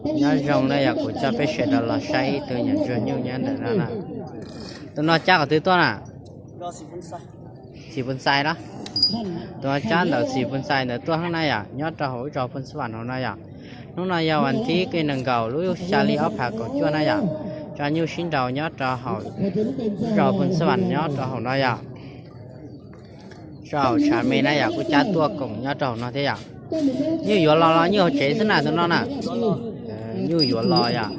Nyob zoo na yom, kuv coj peb sawv daws los saib ib tug nyuam ntsuag nyuj nyob ntawm no na. Tus no cab qhov twg tuaj na? Xim Phoos Xais na. Tus no cab ntawm Xim Phoos Xais ntawd tuaj na yom, nyob rau hauv ib zos Phoos Xas Vam hauv no yom. Hnub no yog vas thib nees nkaum lub xya hli ob phav kaum cuaj na yom. Tso nyuj sib nraus nyob rau hauv ib zos Phoos Xas Vam nyob rau hauv no yom. Rau hauv tshav me na yom, kuj cab tuaj koom nyob rau hauv no thiab yom. Nyuj yuav los los nyuj hauv tsev xwb na tus no na. Nyuj yuav los yom.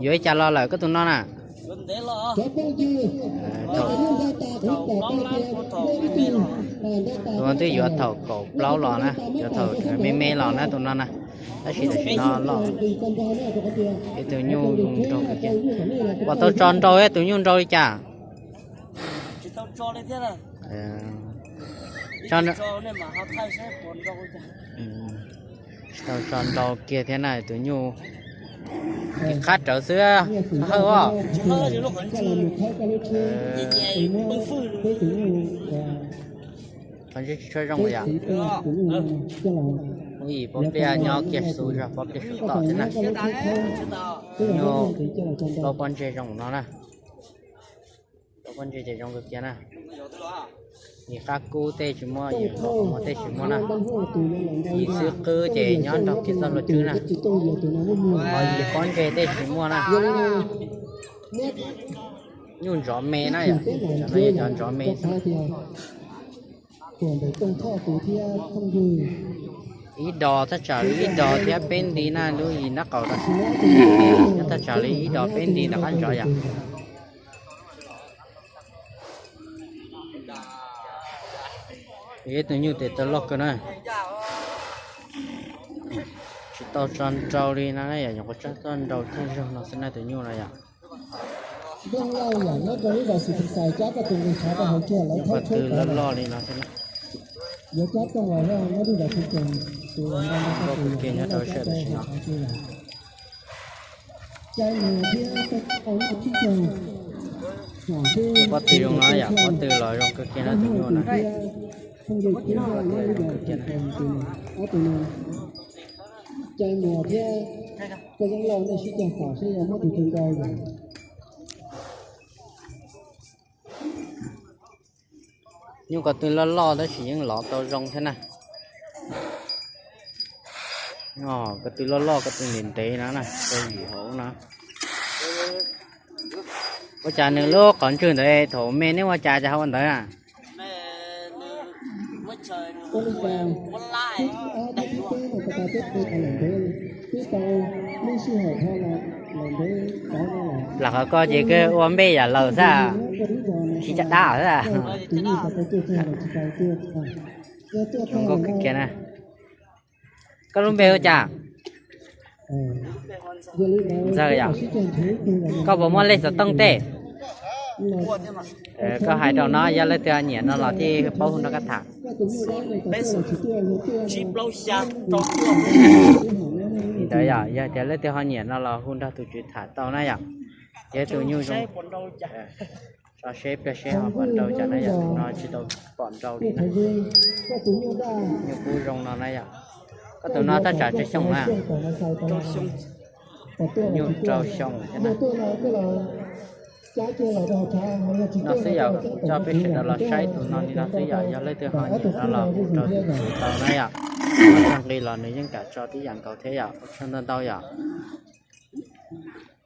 Yuav li cas los lawm koj tus no na? Tus no twb yuav thaum kaum plaub los na, yuav thaum me me los na tus no na. Tab sis tam sim no los ib tug nyuj nrau. Puas tau tso nrau tus nyuj nrau li cas? Tsis tau tso nrau kiag thiab na tus nyuj. Qab rawv xwb, hawj os. Qhov ntsej tsis tshua zoo yom. Ub yim pob pliaj nyob kiag xu zog pob pliaj sub tom thiab na. Nyuj plaub pob ntseg zoo no na. Plaub pob ntseg ces zoo kawg kiag na. Yim qab kub tej tsis muaj, yim qhov muag tej tsis muaj na. Yim xwb qwb ces nyob nrog kiag txoj hlua tswb na. Qhov yim pob ntseg tej tsis muaj na. Nyuj ntsov me na yom, cov no yog cov ntsov me xwb. Ib dos thaj tsam li ib dos thiab peb nti na, lub yim nraub qaum no thaj tsam li ib dos peb nti tom qab ntsov yom. Ib tug nyuj tes taw loj kawg na. Tsis tau tso nrau li no na yom, nyuam qhuav tso txoj nrau txog zog no xwb na tus nyuj no yom. Nyuam qhuav tw loj loj li no xwb na. Nkauj kawg kiag nyob rau sij hawm tam sim no. Pob tw zoo no yom, pob tw los zoo kawg kiag na tus nyuj na. Nyuj ko tw loj loj tab sis yeej lov tau zoo thiab na. Ko tw loj loj ko tw ntev ntev no na, ko yim hauv no. Ua cas nws lub qhov ntswg ntawd thaum me neb ua cas cas ho ua ntawd na? Lam qhov ko ces kawg ua npej yam laus xwb, tsis caj dab xwb. Zoo nkauj kawg kiag na. Koj lub npe hu cas? Ntxawg yom. Koj puas muaj lej xov tooj tej? Koj hais rau no yog leej twg ho nyiam no los thiaj paub hu nrog koj tham. Li ntawd yom, yog tias leej twg ho nyiam no los hu nrog tus tswv tham tau na yom. Ces tus nyuj zoo, tso seb pliag seb ho pom nrau cas na yom, tus no tsis tau pom nrau li na. Nyuj kub zoo no na yom. Koj tus no thaj tsam tsawg xyoo na? Nyuj rau xyoo thiab na. No xwb yom, kuv coj peb sawv daws los saib tus no li no xwb yom, yog leej twg ho nyiam no los hu rau tus tswv tau na yom. Txoj nqi los nws yeej kam tso tib yam nkaus thiab yom, ua tsaug ntau ntau yom.